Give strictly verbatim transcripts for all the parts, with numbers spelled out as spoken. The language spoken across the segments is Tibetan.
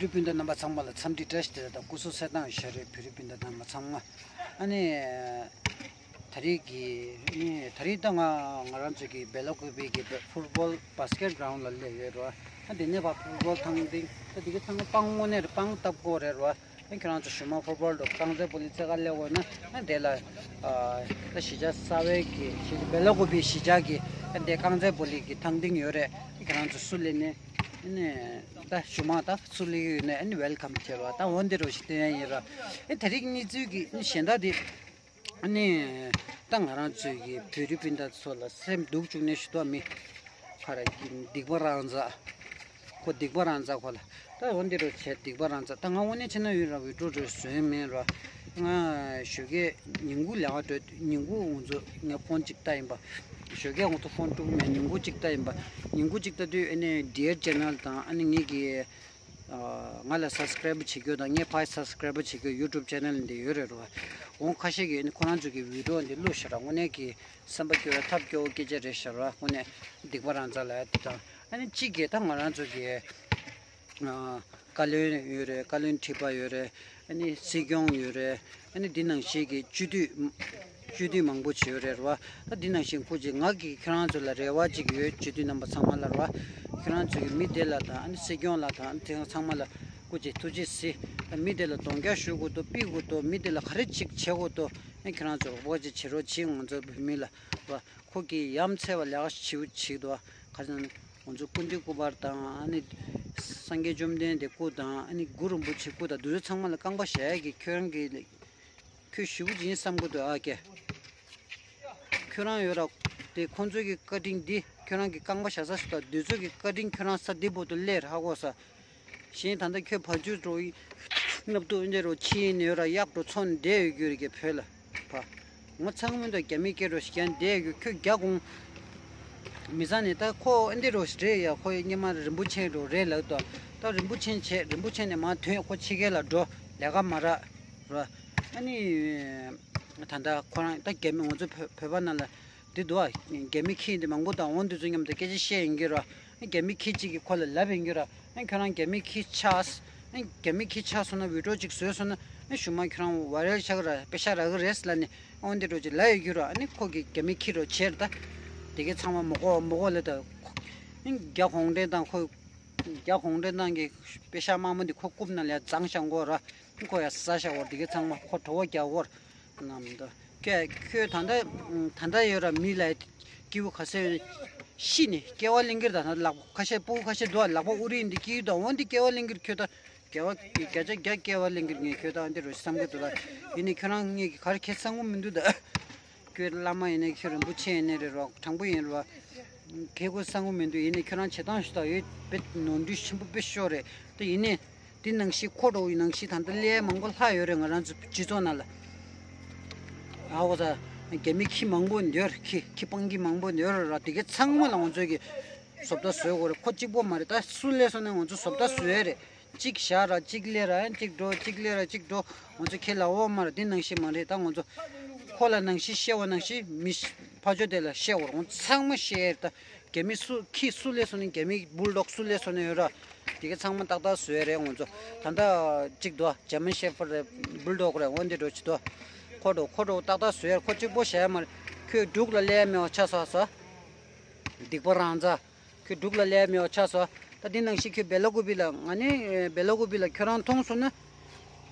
བོད་རིགས་སྤུན་ཟླ་རྣམ་པ་ཚང་མ་ལ་འཚམས་འདྲི་བཀྲ་ཤིས་བདེ་ལེགས་དང་སྐུ་གཟུགས་གསལ་ཐང་ཞུ་རེད། བོད་རིགས་སྤུན་ཟླ་རྣམ་པ་ཚང་མ། ཨ་ནི། ད་རེས་ཀྱི་ཨ་ནི་ད་རེས་ད་ང་ང་རང་ཚོ་གི་སྦེ་ལ་ཀུ་པེ་གི་ཕུཊ་བོལ་བྷ་སི་ཀེཊ་གྷ་རའུན་ཌི་ལ་སླེབས་ཡོད་རེད་བ། ཨ་དེ་ནས་ཕར་ཕུཊ་བོལ་ཐང་སྟེང་ད་དེ་གི་ཚང་མ་སྤང་དངོས་གནས་རེད། སྤང་བཏབ་དགོས་རེད་བ། ཨ་ཁྱེད་རང་ཚོ་གཞུག་མ་ཕུཊ་བོལ་དུ་རྐང་རྩེད་སྤོ་ལོ་རྩེ་ག་སླེབས་འོང་ན་ཨ་དེ་ལ་ཨ་ད་གཞིས་ཆགས་གསར་པའི་གི་གཞིས་སྦེ་ལ་ཀུ་པེ་གཞིས་ཆགས་ཀྱི་ཨ་དེ་རྐང་རྩེད་སྤོ་ལོ་གི་ཐང་སྟེང་ཡོད་རེད། ཨ་ཁྱེད་རང་ཚོ་སུ་སླེབས་ནས། ཨ་ནི་ད་གཞུག་མ་ད་ཚུར་སླེབས་ཡོད་ན་ཨ་ནི་ཝེལ་ཁམ་བྱེད་རོགས། ད་འོ་འདི་རོགས་ཞིག་སྟོན་ཡ་ཡིན་ར། ཨེ་ད་རེས་གནས་ཚུལ་གྱི་ཨ་ནི་གཞན་དག་འདི་ཨ་ནི་ད་ང་རང་ཚོའི་གི་བོད་རིགས་སྤུན་ཟླ་ཚོ་ལ་སེམས་སྡུག་བཅུག་ནས་ཞུ་དོགས་མི་ཁ་ར་གི་སྡིག་པ་རང་ཚ། ཁོ་སྡིག་པ་རང་ཚ་ཁོ་ལ། ད་འོ་འདི་རོགས་བྱས་སྡིག་པ་རང་ཚ། ད་ང་དངོས་གནས་བྱས་ན་ཡོད་ར་བི་ཌི་ཡོ་རོགས་བཟོས་མེད་ར། ང་ཞོགས་ཀས་ཉིན་གུང་ལས་ཀ་འགྲོ་ཉིན་གུང་ང་ཚོ་ངས་ཕོན་གཅིག་བལྟས་ཡིན་པ། ཞོགས་ཀས་ང་ཚོ་ཕོན་དཀྲུག་མེད། ཉིན་གུང་གཅིག་བལྟས་ཡིན་པ། ཉིན་གུང་གཅིག་བལྟས་དུས་ཨ་ནི་ཌི་ཡར་ཅེ་ནལ་དང་ཨ་ནི་ངེད་ཀྱི་ང་ལ་སབ་སི་ཀ་རའིབ་བྱེད་རྒྱུ་དང་ངའི་ཕར་སབ་སི་ཀ་རའིབ་བྱེད་རྒྱུ་ཡུ་ཊུབ་ཅེ་ནལ་འདི་ཡོད་རེད་ར། འོང་ཁ་ཤས་ཀྱིས་ཨ་ནི་ཁོ་རང་ཚོ་གི་བི་ཌི་ཡོ་འདི་བླུགས་ཤག་ར། དངོས་གནས་ཀྱི་སེམས་པ་སྐྱོ་བའི་ཐབས་སྐྱོ་བོ་སྐད་ཆ་རེད་ཤག་ར། དངོས་གནས་སྡིག་པ་རང་ཚ་ལ་ཡ་དེ་དང་ཨ་ནི་གཅིག་གིས་ད་ང་རང་ཚོ་གི་བཀའ་བློན་ཡོད་རེད། བཀའ་བློན་ཁྲི་པ་ཡོད་རེད། ཨ་ནི་སྲིད་སྐྱོང་ཡོད་རེད། ཨ་ནི་འདི་ནང་བཞིན་གྱི་སྤྱི་འཐུས་སྤྱི་འཐུས་མང་པོ་ཅིག་ཡོད་རེད་ར། ད་འདི་ནང་བཞིན་སྐུ་མཁྱེན་ང་གིས་ཁྱེད་རང་ཚོ་ལ་རེ་བ་ཅིག་ཡོད། སྤྱི་འཐུས་རྣམ་པ་ཚང་མ་ལ་ར། ཁྱེད་རང་ཚོ་གི་མི་སྡེ་ལ་དང་ཨ་ནི་སྲིད་སྐྱོང་ལ་དང་དེ་ཚང་མ་ལ་སྐུ་མཁྱེན་ཐུགས་རྗེ་གཟིགས། ད་མི་སྡེ་ལ་གདོང་བསྐྱར་ཞུ་དགོས་འདུག། ཕུད་དགོས་འདུག། མི་སྡེ་ལ་ག་རེ་ཅིག་བྱེད་དགོས་འདུག། ཨ་ཁྱེད་རང་ཚོ་རོགས་པ་ཅིག་བྱེད་རོགས་གྱིས། ང་ཚོ་བོད་མི་ལ་ར། ཁོ་གིས་ཡ་མཚན་པ་ལས་ཀ་ཞེ་པོ་བྱེད་ཀྱི་འདུག། ཨ་ག་རེ་ཟེར་ན། ང་ཚོ་སྐུ་མདུན་སྐུ་པར་དང་ཨ་ནི་སངས་རྒྱས་བཅོམ་ལྡན་འདས་སྐུ་དང་ཨ་ནི་གུ་རུ་རིན་པོ་ཆེ་སྐུ་དང་འདི་ཚོ་ཚང་མ་ལ་རྐང་པ་བཞག་ཡ་གི་ཁྱོད་རང་གི་ཁྱོད་ཞེ་པོ་ཅིག་ཡིན་བསམ་གྱི་འདུག། ཨ་ཀེ་ཁྱོད་རང་ཡོད་ར། དེ་ཁོང་ཚོའི་གི་བཀའ་དྲིན་འདི་ཁྱོད་རང་གི་རྐང་པ་བཞག་ས་ཞིག་དང་འདི་ཚོའི་གི་བཀའ་དྲིན་ཁྱོད་རང་ས་འདི་བར་དུ་སླེབས་ར། ཧ་གོ་ས། གཞན་ད་ལྟ་ཁྱོད་ཕར་ཕྱོགས་འགྲོ་ཡི་སྔ་ཐོག་འདི་རུ་ཕྱིན་ནས་ར་གཡག་འགྲོ་ཚོང་བསྡད་ཡོད་རྒྱུ་རེད་ཀྱི་བོད་ལ་ཕ། ངོ་ཚ་གི་མི་འདུག། རྒྱ་མི་སྐད་རུ་ཞིག་ཀྱང་བསྡད་ཡོད་རྒྱུ་ཁྱོད་རྒྱ་གུང་མི་ཚང་ནས་ད་ཁོ་འདི་རུ་རེད་ཡ། ཁོ་སྔོན་མ་རིན་པོ་ཆེ་རུ་རེད་ལབ་དོ། ད་རིན་པོ་ཆེ་བྱས་རིན་པོ་ཆེ་ནས་མར་ཐོན་ཁོ་ཕྱི་རྒྱལ་ལ་འགྲོ་ལས་ཀ་མ་རག་ར། ཨ་ནི་ད་ལྟ་ཁོ་རང་ད་རྒྱ་མི་ང་ཚོ་བོད་བོད་པ་ནང་ལ། འདི་འདུག་ཨ། རྒྱ་མི་ཁྱི་འདི་མང་པོ་དང་འོང་འདི་ཚོ་མཉམ་དུ་སྐད་ཆ་བཤད་ཡིན་གྱི་ར། རྒྱ་མི་ཁྱི་གཅིག་གིས་ཁོ་ལ་ལབ་ཡིན་གྱི་ར། ཁྱོད་རང་རྒྱ་མི་ཁྱི་ཆགས། རྒྱ་མི་ཁྱི་ཆགས་སོང་ན་བི་ཌི་ཡོ་གཅིག་བཟོས་སོང་ན་གཞུག་མ་ཁྱོད་རང་ཝའི་རལ་ཆགས་ཀྱི་ར། པེ་ཤག་རག་གི་རེད་ལབ་ནས་འོང་འདི་འགྲོ་གཅིག་ལབ་ཡོད་ཀྱི་ར། ཨ་ནི་ཁོ་གིས་རྒྱ་མི་ཁྱི་རོ་བྱས་ར། ད་དེ་གའི་ཚང་མ་མོ་གོ་མོ་གོ་ལབ་ད། རྒྱ་གུང་ཁྲན་ཏང་ཁོ། རྒྱ་གུང་ཁྲན་ཏང་གི་པེ་ཤག་དམར་མོ་འདི་ཁོ་རྐུབ་ནང་ལ་བརྫངས་བཞག་གོ་ར། ཁོ་ཡ་ཟ་བཞག་གོ། དེ་གའི་ཚང་མ་ཁོ་གྲོད་པ་རྒྱག་གོ་ར། ནམ་ད། ཁྱོད་ཁྱོད་ད་ལྟ་ད་ལྟ་ཡོད་ར། མི་ལ་སྐྱེ་བོ་ཁ་ཤས་ཤི་ནས་སྐྱེ་བ་ལེན་གྱི་ར། ད་ལག་པ་ཁ་ཤས་སྤུ་གུ་ཁ་ཤས་འདུག། ལག་པ་དབུ་རིང་འདི་སྐྱེ་ཡོད་དང་འོ་འདི་སྐྱེ་བ་ལེན་གྱི་ཁྱོད་ད་བརྒྱ་བ་བརྒྱ་ཆ་བརྒྱ་སྐྱེ་བ་ལེན་གྱི་ངས་ཁྱོད་ད་འདི་རུ་བསམ་གྱི་འདུག་ད། ཡིན་ནའི་ཁྱོད་རང་ངས་ག་རེ་ཁྱེད་བསམ་གྱི་མི་འདུག་ད། ཁྱོད་བླ་མ་ཡིན་ནའི་ཁྱོད་རིན་པོ་ཆེ་ཡིན་ནའི་རེད་རོགས། དྲང་པོ་ཡིན་རོགས། ཁྱེད་ཁོ་བསམ་གྱི་མི་འདུག། ཡིན་ནའི་ཁྱོད་རང་བྱེད་སྟངས་ཞུ་དག་ཡོད་པས་ནོར་འཁྲུལ་ཆེན་པོ་དཔེ་ཤོར་རེད་ད། ཡིན་ནའི། འདི་ནང་བཞིན་ཁོ་འགྲོ་བའི་ནང་བཞིན་ད་ལྟ་ལས་མང་པོ་ལྷག་ཡོད་རེད། ང་རང་ཚོ་སྤྱི་ཚོགས་ནང་ལ། ཨ་འོ་ད། རྒྱ་མི་ཁྱི་མང་པོ་འདུག་ར། ཁྱི་ཁྱི་སྤང་ཁྱི་མང་པོ་འདུག་ར། དེ་གའི་ཚང་མ་ལ་ང་ཚོས་ཀྱི་བཟོ་ལྟ་བཟོས་དགོས་རེད། ཁོ་གཅིག་པོ་མ་རེད། ད་སུ་སླེབས་སོང་ན་ང་ཚོ་བཟོ་ལྟ་བཟོས་ཡ་རེད། གཅིག་བཞག་ར་གཅིག་སླེབས་ར་གཅིག་འགྲོ་གཅིག་སླེབས་ར་གཅིག་འགྲོ། ང་ཚོ་ཁྱེད་ལ་འོ་མ་ར་འདི་ནང་བཞིན་མ་རེད། ད་ང་ཚོ་ཁོ་ལ་ནང་བཞིན་བཤད་པ་ནང་བཞིན་མི་ཕར་ཕྱོགས་དེ་ལ་བཤད་དགོས་རེད། ང་ཚང་མ་བཤད་ཡ་རེད་ད། རྒྱ་མི་སུ་ཁྱི་སུ་སླེབས་སོང་ནས་རྒྱ་མི་བུལ་ཌོག་སུ་སླེབས་སོང་ནས་ཡོད་ར། དེ་ག་ཚང་མ་ཏག་ཏག་བཟོས་རེད་ང་ཚོ། ད་ལྟ་གཅིག་འདུག་ཇར་མན་ཤེ་ཕར་རེད། བུལ་ཌོག་རེད། འོ་འདི་འགྲོ་ཅི་འདུག། ཁོ་འགྲོ་ཁོ་འགྲོ་ཏག་ཏག་བཟོས་རེད། ཁོ་གཅིག་པོ་བྱས་མ་རེད། ཁོས་འབྲུག་ལ་སླེབས་མེད་པ་ཆགས་སོང་ཟེར། སྡིག་པ་རང་ཚ། ཁོས་འབྲུག་ལ་སླེབས་མེད་པ་ཆགས་སོང་། ད་འདི་ནང་བཞིན་ཁོས་སྦེ་ལ་ཀུ་པི་ལ་ང་ནི་སྦེ་ལ་ཀུ་པི་ལ་ཁྱོད་རང་མཐོང་སོང་ན།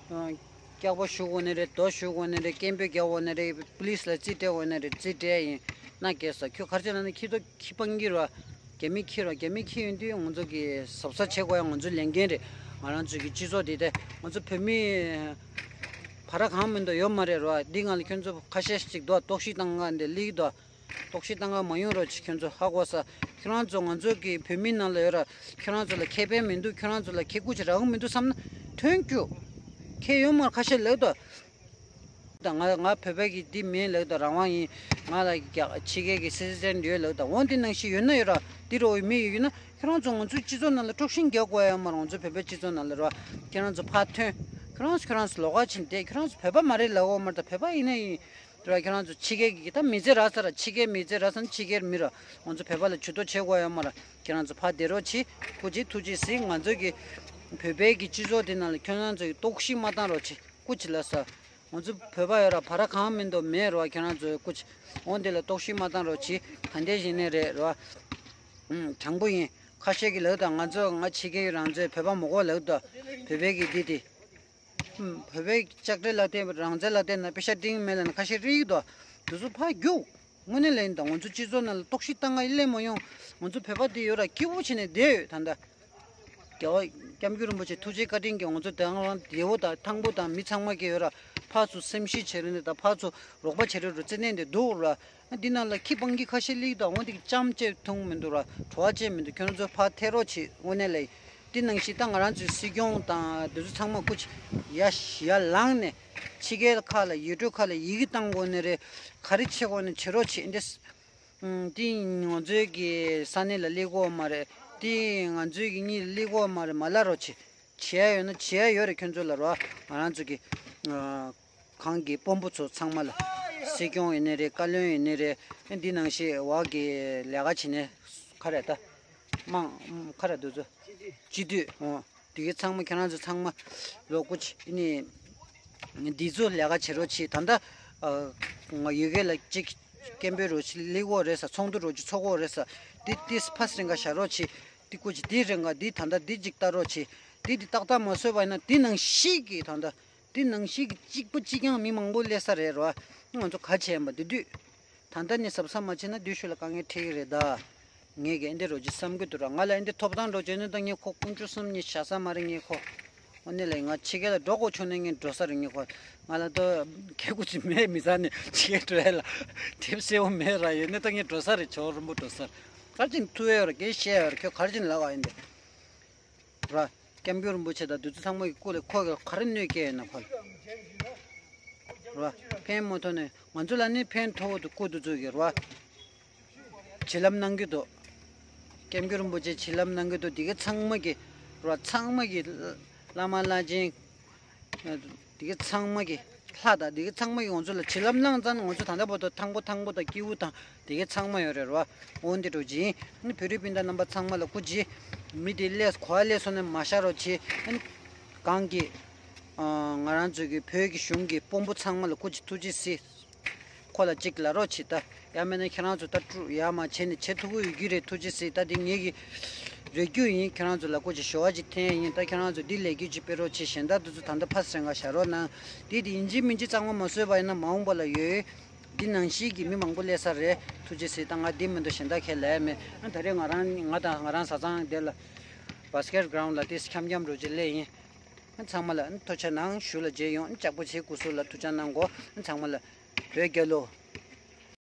སྐྱག་པ་གཞུ་དགོས་ནི་རེད། རྡོ་གཞུ་དགོས་ནི་རེད། སྐད་འབོད་རྒྱག་དགོས་ནི་རེད། པུ་ལིས་ལ་རྩིས་སྤྲད་དགོས་ནི་རེད། རྩིས་སྤྲད་ཡིན་ན་སྐྱེས་ས་ཁྱོད་ག་རེ་བྱས་ན་ནི་ཁྱི་ཐོ་ཁྱི་སྤང་གི་རོ། རྒྱ་མི་ཁྱི་རོ། རྒྱ་མི་ཁྱི་ཡིན་དུས་ང་ཚོ་གི་གཟབ་གཟབ་བྱེད་དགོས་ཡ་ང་ཚོ་ལས་འགན་རེད། ང་རང་ཚོ་གི་སྤྱི་ཚོགས་འདི་དེ་ང་ཚོ་བོད་མི་བར་གང་མི་འདུག་ཡོད་མ་རེད་རོ། འདི་ང་ལ་ཁྱོད་ཚོ་ཁ་ཤས་ཤིག་འདུག་ལྟོགས་ཤི་བཏང་ག་འདི་སླེབས་འདུག། ལྟོགས་ཤི་བཏང་ག་མ་ཡོང་རོགས་བྱེད། ཁྱོད་ཚོ་ཧ་གོ་ས། ཁྱོད་རང་ཚོ་ང་ཚོ་གི་བོད་མི་ནང་ལ་ཡོད་ར། ཁྱོད་རང་ཚོ་ལ་ཁེ་ཕན་མི་འདུག། ཁྱོད་རང་ཚོ་ལ་ཁེ་ཁུར་ཅིག་རག་གི་མི་འདུག་བསམ་ན་ཐོན་རྒྱུ། ཁེ་ཡོད་མ་རེད། ཁ་ཤས་ལབ་དོ། ད་ང་ང་བོད་པ་གི་འདི་མིན་ལབ་དོ། རང་དབང་ཡིན། ང་ལ་རྒྱ་ཕྱི་རྒྱལ་གི་སི་ཊི་ཛེན་ཡོད་ལབ་དོ། འོ་འདི་ནང་བཞིན་ཡོད་ན་ཡོད་ར། འདི་རོ་བའི་མི་ཡོད་ན་ཁྱོད་རང་ཚོ་ང་ཚོའི་སྤྱི་ཚོགས་ནང་ལ་དཀྲུག་ཤིང་རྒྱག་དགོས་ཡ་མ་རེད། ང་ཚོ་བོད་པའི་སྤྱི་ཚོགས་ནང་ལ་ར། ཁྱོད་རང་ཚོ་ཕར་ཐོན། ཁྱོད་རང་ཚོ་ཁྱོད་རང་ཚོ་ལོགས་ཀ་ཕྱིན་བསྡད། ཁྱོད་རང་ཚོ་བོད་པ་མ་རེད་ལབ་དགོས་མ་རེད། ད་བོད་པ་ཡིན་ན་ཡིན། དེ་ར་ཁྱེད་རང་ཚོ་ཕྱི་རྒྱལ་གྱི་ད་མི་ཚེ་རག་ས་ར། ཕྱི་རྒྱལ་མི་ཚེ་རག་ས་ན་ཕྱི་རྒྱལ་མི་ར། ང་ཚོ་བོད་པ་ལ་ཇུས་གཏོགས་བྱེད་དགོས་ཡོད་མ་ར། ཁྱེད་རང་ཚོ་ཕར་བསྡད་རོགས་གྱིས། སྐུ་མཁྱེན་ཐུགས་རྗེ་གཟིགས། ང་ཚོ་གི་ བོད་པའི་གི་སྤྱི་ཚོགས་དེ་ནང་ལ་ཁྱོད་རང་ཚོ་གི་གཏོར་བཤིག་མ་བཏང་རོགས་བྱེད། སྐུ་མཁྱེན་ལགས་སོ། ང་ཚོ་བོད་པ་ཡོད་ར་བར་གང་མིན་འདུག་མེད་རོགས། ཁྱོད་རང་ཚོ་སྐུ་མཁྱེན་འོང་དེ་ལ་གཏོར་བཤིག་མ་བཏང་རོགས་བྱེད། ག་འདྲས་ཞིག་ནས་རེད་རོགས། ཨུམ། དྲང་པོ་ཡིན། ཁ་ཤས་ཀྱིས་ལབ་དང་ང་ཚོ་ང་ཕྱི་རྒྱལ་རང་ཚོའི་བོད་པ་མ་གོ་ལབ་དང་། བོད་པའི་གི་འདི་དེ། ཨུམ། བོད་པའི་ལྕགས་སྤྲེལ་ལ་བརྟེན་རང་བཙན་ལ་བརྟེན་ན་པེ་ཤ་སྤྲིང་མེད་ལ་ན་ཁ་ཤས་རིག་དོ། དུ་སུ་ཕ་རྒྱུག་དངོས་གནས་ལ་ཡིན་དང་ང་ཚོ་སྤྱི་ཚོགས་ནང་ལ་གཏོར་བཤིག་བཏང་ག་ཡི་ལས་མ་ཡོང་། ང་ཚོ་བོད་པ་དེ་ཡོད་ར་སྐྱིད་པོ་བྱས་ནས་བསྡད་ཡོད་ད་ལྟ། རྒྱལ་བ་སྐྱབས་མགོན་རིན་པོ་ཆེ་ཐུགས་རྗེ་བཀའ་དྲིན་གྱིས་ང་ཚོ་དེང་རང་བདེ་བོ་དང་ཐང་པོ་དང་མི་ཚང་མ་གི་ཡོད་ར་ཕར་ཚུར་སེམས་ཤུགས་བྱེད་རེ་ནས་དང་ཕར་ཚུར་རོགས་པ་བྱེད་རེ་རུ་བརྩེ་གནས་འདི་འདུག་ར། འདི་ནང་ལ་ཁྱི་སྤང་གི་ཁ་ཤས་ལིག་དང་འོ་འདི་ལྕམ་བཅས་མཐོང་མི་འདུག་ར་གྲོགས་བཅས་མི་འདུག་ཁྱོད་ཚོ་ཕར་ཐད་རོགས་བྱེད་དངོས་གནས་ལ། འདི་ནང་བཞིན་ད་ང་རང་ཚོའི་སྲིད་སྐྱོང་དང་འདི་ཚོ་ཚང་མ་སྐུ་ཡ་ཡ་ལངས་ནས་ཕྱི་རྒྱལ་ཁག་ལ་ཡུལ་གྲུ་ཁག་ལ་ཡི་གེ་བཏང་དགོས་ནི་རེད། ག་རེ་བྱེད་དགོས་ནི་བྱེད་རོགས་བྱེད་འདི། ཨུམ། དེ་ང་ཚོའི་གི་ས་གནས་ལ་སླེབས་ཀྱི་ཡོད་མ་རེད། དེ་ང་ཚོའི་གི་གཉིས་ལ་སླེབས་ཀྱི་ཡོད་མ་རེད་མ་ལབ་རོགས་བྱེད། བྱེད་ཡ་ཡོད་ན་བྱེད་ཡ་ཡོད་རེད་ཁྱོད་ཚོ་ལ་རོགས། ང་རང་ཚོ་གི་ཨ། གང་གི་དཔོན་པོ་ཚོ་ཚང་མ་ལ། སྲིད་སྐྱོང་ཡིན་ནི་རེད། བཀའ་བློན་ཡིན་ནི་རེད། ཨ། འདི་ནང་བཞིན་འོག་གི་ལས་ཀ་བྱེད་ནི་ག་རེ་ད། དམངས་ག་རེ་འདུག་ཚོ། སྤྱི་འཐུས་འོ། དེ་གའི་ཚང་མ་ཁྱེད་རང་ཚོ་ཚང་མ་ལོ་སྐུ་ཆེ་ནི། འདི་ཚོ་ལས་ཀ་བྱེད་རོགས་བྱེད་ད་ལྟ། ཨ། ང་ཡུལ་སྐད་ལ་གཅིག་སྐད་འབོད་རོགས་བྱེད་ལེགས་འོ་རེད་ས་ཚོགས་འདུ་རོགས་བྱེད་ཚོགས་འོ་རེད་ས། འདི་ཏིས་ཕ་སི་རིང་ག་བཞག་རོགས་བྱེད། འདི་སྐུ་ཆེ་འདི་རིང་ག་འདི་ད་ལྟ་འདི་གཅིག་ལྟ་རོགས་བྱེད། འདི་འདི་ཏག་ཏག་མ་བཟོས་པ་ཡིན་ན་འདི་ནང་བཞིན་གི་ད་ལྟ། འདི་ནང་བཞིན་གི་གཅིག་པ་གཅིག་རྐྱང་མི་མང་པོ་སླེབས་ས་རེད་རོ། ང་ཚོ་ག་བྱས་ཡིན་པ་འདི་དུས། ད་ལྟ་ནས་གཟབ་གཟབ་མ་བྱས་ན་དུས་ཤུལ་ལ་དཀའ་ངལ་འཕྲད་ཀྱི་རེད་ད། ངས་ཀྱི་ཨེ་འདི་རོ་ཅི་བསམ་གྱི་འདུག་ར། ང་ལ་ཨེ་འདི་ཐོབ་ཐང་འགྲོ་བྱས་ནས་ད་ངས་ཁོ་དཀོན་མཆོག་གསུམ་གཉིས་བྱ་ས་མ་རེད་ངས་ཁོ། ཨོ་ནས་ལ་ང་ཕྱི་རྒྱལ་ལ་འགྲོ་དགོས་བྱུང་ན་ངས་འགྲོ་ས་རེད་ངས་ཁོ། ང་ལ་ད་ཁེ་གུ་ཅི་མེད་མི་ཚ་ནས་ཕྱི་རྒྱལ་འགྲོ་ཡ་ལ་དེབ་སེ་བོ་མེད་ར་ཡོད་ནས་ད་ངས་འགྲོ་ས་རེད། ཇོ་རིན་པོ་འགྲོ་ས་རེད། གར་ཅིན་ཐུ་ཨེ་ར་གེ་ཤེ་ཡ་ར་ཁྱོད་གར་ཅིན་ལ་བ་ཨེ་འདི། ར། སྐྱབས་མགོན་རིན་པོ་ཆེ་དང་དུས་ཚོད་ཚང་མ་གི་སྐུ་ལ་ཁོ་གི་ག་རེ་གནོད་སྐྱེལ་ཡོད་ན་ཁོ་ལ། ར། ཕན་མ་ཐོགས་ནས་ང་ཚོ་ལ་ནི་ཕན་ཐོགས་འདུག་སྐུ་དུས་ཚོད་ཀྱི་ར། བྱིན་རླབས་གནང་གི་འདུག་སྐྱབས་མགོན་རིན་པོ་ཆེ་བྱིན་རླབས་གནང་གི་འདུག་འདི་ག་ཚང་མ་གི་ར་ཚང་མ་གི་བླ་མ་བླ་ཆེན། འདི་ག་ཚང་མ་གི་ལྷ་དང་འདི་ག་ཚང་མ་གི་ང་ཚོ་ལ་བྱིན་རླབས་གནང་ཙང་ང་ཚོ་ད་ལྟ་བར་དུ་ཐང་པོ་ཐང་པོ་དང་སྐྱིད་པོ་དང་འདི་ག་ཚང་མ་ཡོད་རེད་ར། འོན་ཏེ་འགྲོ་ཅིང་ནི་བོད་རིགས་སྤུན་ཟླ་རྣམ་པ་ཚང་མ་ལ་སྐུ་མཁྱེན། མི་དེ་ལས་གོ་བ་ལས་སོང་ནས་མ་ཤར་རོགས་བྱེད། གང་གི་ང་རང་ཚོ་གི་བོད་ཀྱི་གཞུང་གི་དཔོན་པོ་ཚང་མ་ལ་སྐུ་མཁྱེན་ཐུགས་རྗེ་གཟིགས། ཁོ་ལ་གཅིག་ལབ་རོགས་བྱེད་ད། ཡང་མིན་ན་ཁྱེད་རང་ཚོ་ད་ཀྲུ་ཡ་མ་བྱས་ནས་བྱེད་ཐུབ་ཀྱི་ཡོད་ཀྱི་རེད། ཐུགས་རྗེ་གཟིགས། ད་འདི་ངེད་ཀྱི་རེ་སྐུལ་ཡིན། ཁྱེད་རང་ཚོ་ལ་སྐུ་མཁྱེན་ཞུ་བ་ཅིག་འཐེན་ཡིན། ད་ཁྱེད་རང་ཚོ་འདི་ལས་འགུལ་ཅིག་སྤེལ་རོགས་བྱེད། གཞན་དག་དེ་ཚོ་ད་ལྟ་ཕར་སེང་ག་བཞག་རོགས་གནང་། འདི་དེ་ཡིན་གཅིག་མིན་གཅིག་གཙང་མ་མ་བཟོས་པ་ཡིན་ན་མ་འོངས་པ་ལ་ཡོད། འདི་ནང་བཞིན་གྱི་མི་མང་པོ་སླེབས་ས་རེད། ཐུགས་རྗེ་གཟིགས། ད་ང་འདི་མི་འདུག་གཞན་དག་ཁས་ལེན་མེད། ཨ་ད་རེས་ང་རང་ང་དང་ང་རང་བཟའ་ཚང་དེ་ལ་བྷ་སི་ཀེ་ཊི་གྷ་རའུན་ཌི་ལ་དེ་འཁྱམ་འཁྱམ་འགྲོ་ཅིག་སླེབས་ཡིན། ཨ་ཚང་མ་ལ་ཨ་ཐུགས་རྗེ་གནང་། ཞུ་ལ་མཇལ་ཡོང་། ཨ་ལྕགས་པོ་ཆེ་སྐུ་གཟུགས་ལ་ཐུགས་རྗེ་གནང་གོ། ཨ་ཚང་མ་ལ་བོད་རྒྱལ་ལོ།